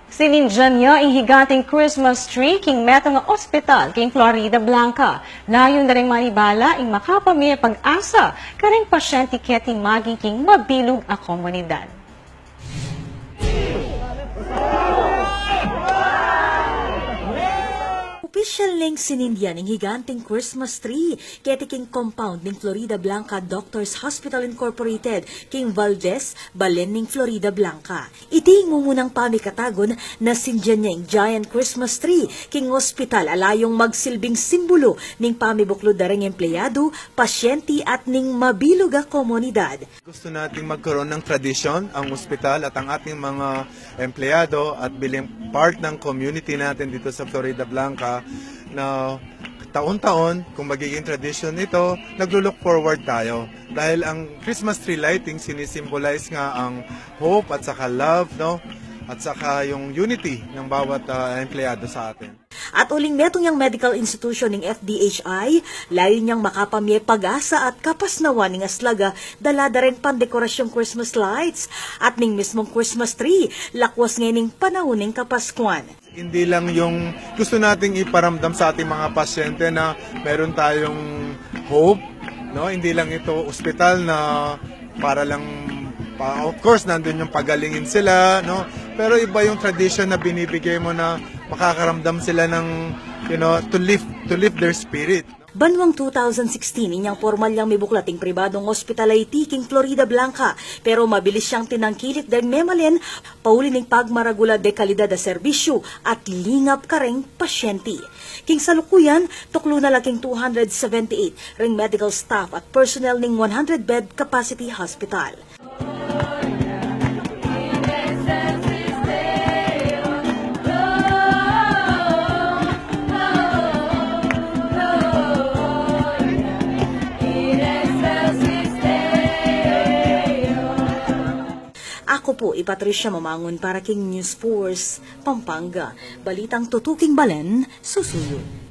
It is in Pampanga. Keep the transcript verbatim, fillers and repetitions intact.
Sinindyan ne ing higanteng Christmas tree king metung a ospital king Florida Blanca. Layun da ring manibala ing makapamie pag-asa kareng pasyente keti maging king mabilug a komunidad. Opisyal neng sinindyan ing higanteng Christmas tree keti king compound ning Florida Blanca Doctors Hospital Incorporated king Valdez, balen ning Florida Blanca. Iti ing mumunang pamikatagun na sindian ne ing giant Christmas tree king ospital a layung magsilbing simbulu ning pamibuklud da reng empleyadu, pasyente at ning mabilug a komunidad. Gusto nating magkaroon ng tradisyon ang ospital at ang ating mga empleyado at bilang part ng community natin dito sa Florida Blanca na taon-taon, kung magiging tradisyon ito, naglo-look forward tayo. Dahil ang Christmas tree lighting, sinisimbolize nga ang hope at saka love, no? At saka yung unity ng bawat, ah, empleyado sa atin. At uling metung yang medical institution ning F D H I, layun yang makapamie pag-asa at kapasnawan ning aslag a dala da reng pandekorasyong Christmas lights at ning mismong Christmas tree, lakwas ngening panaun ning Kapaskuan. Hindi lang yung gusto nating iparamdam sa ating mga pasyente na meron tayong hope, no? Hindi lang ito ospital na para lang, pa, of course, nandun yung pagalingin sila, no? Pero iba yung tradition na binibigay mo na makakaramdam sila ng, you know, to lift, to lift their spirit. Banwang two thousand sixteen, inyang pormal yang mibuklat ing pribadong ospital a iti king Florida Blanca, pero mabilis yang tinangkilik deng memalen, pauli ning pagmaragul a dekalidad a serbisyu at lingap kareng pasyente. King salukuyan, tuklu na la king two hundred seventy-eight reng medical staff at personnel ning one hundred bed capacity hospital. Aku pu i Patricia Mamangun para king News Force Pampanga. Balitang tutuking balen, susuyu.